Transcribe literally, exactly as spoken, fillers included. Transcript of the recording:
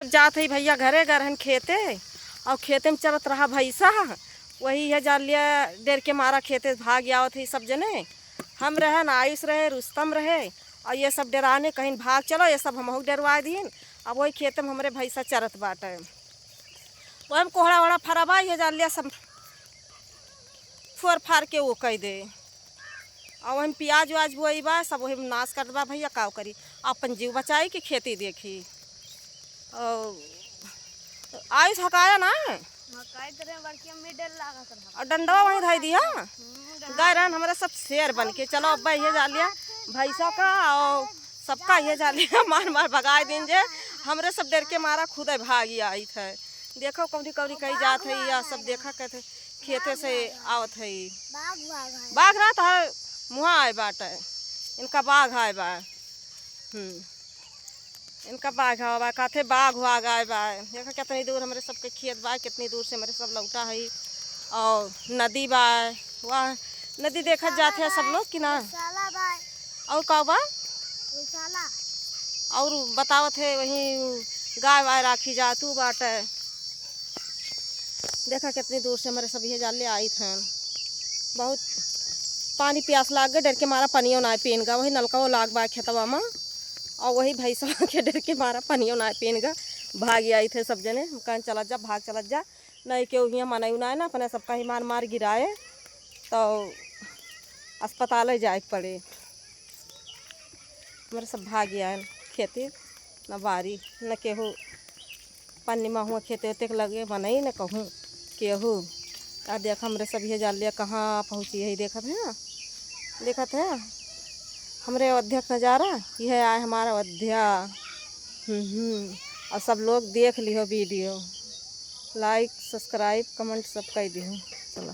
जात हई भइया घरे, गए रहन खेते, अउर खेते में चरत रहा भइसा, वही है जान लिया, डर के मारा खेते से भाग आवत हई सब जने। हम रहन, आयुष रहे, रुस्तम रहे, अउर ये सब डेराने कहिन भाग चलो, ये सब हमहू डेरवाइ दीन। अब वही खेते में हमरे भइसा चरत बाटे, वही में कोहड़ा ओहड़ा फरा बा, ये जान लिया सब फोर फार के वो कइ दे। अउर वही में पियाज उआज बोई बा, सब वही में नास करत बा भइया, काव करी, आपन जीव बचाई कि खेती देखी। अउर आयुष हकाया ना है। हकाइत रहे, बड़की अम्मी डर लागत रहा। अउर डंडवा वहीं धइ दिया। हम्म, गए रहन हमरे सब शेर बन के। चलो अब ये जान लिया, भइसा का अउर सबका ये जान लिया, मार मार भगाइ दीन जे। हमरे सब डर के मारा खुदे भागी आइत है। देखो कौनी कौनी कहीं जात है, या सब देखा कहते खेते से आवत है। बाघ, बाघ है। बाघ ना तो है, मुहा आए बाटे, इनका बाघ आए बा। हम्म, इनका बाघ आवा बा, कहते बाघ हुआ गाय बा। देखा कितनी दूर हमरे सबके खेत बा, कितनी दूर से हमरे सब लौटा है। अउर नदी बा, वहाँ नदी देखत जात है सब लोग कि ना। गौशाला बा। अउर का बा? गौशाला। अउर बतावत है वहीं गाय वाय राखी जात उ बाटे। देखा कितनी दूर से हमरे सब ये जाले आइत हैं। बहुत पानी प्यास लाग गए, डर के मारा पनियो ना पीन गा। वही नलका वो लाग बा खेतवा में, अउर वही भइसवा के डर के मारा पनियो ना पीन गा, भाग आइत है सब जने। हम कहन चलत जा, भाग चलत जा, नहीं केहू हियाँ मनई उनाए ना, अपने सबका ही मार मार गिराए, तो अस्पताल जाए के पड़े। हमरे सब भाग आए खेती, न बारी, न केहू पन्नी में हुआ खेते ओते के लगे मनई न कहूँ केहू। आ देख हमरे सब ये जान लिया कहाँ पहुँची है, देखत है, देखत है हमरे अयोध्या के नज़ारा, यह आए हमारा अयोध्या। हम्म, हम्म। और सब लोग देख लिहो video, like, subscribe, comment सब कइ दिहो। चलो।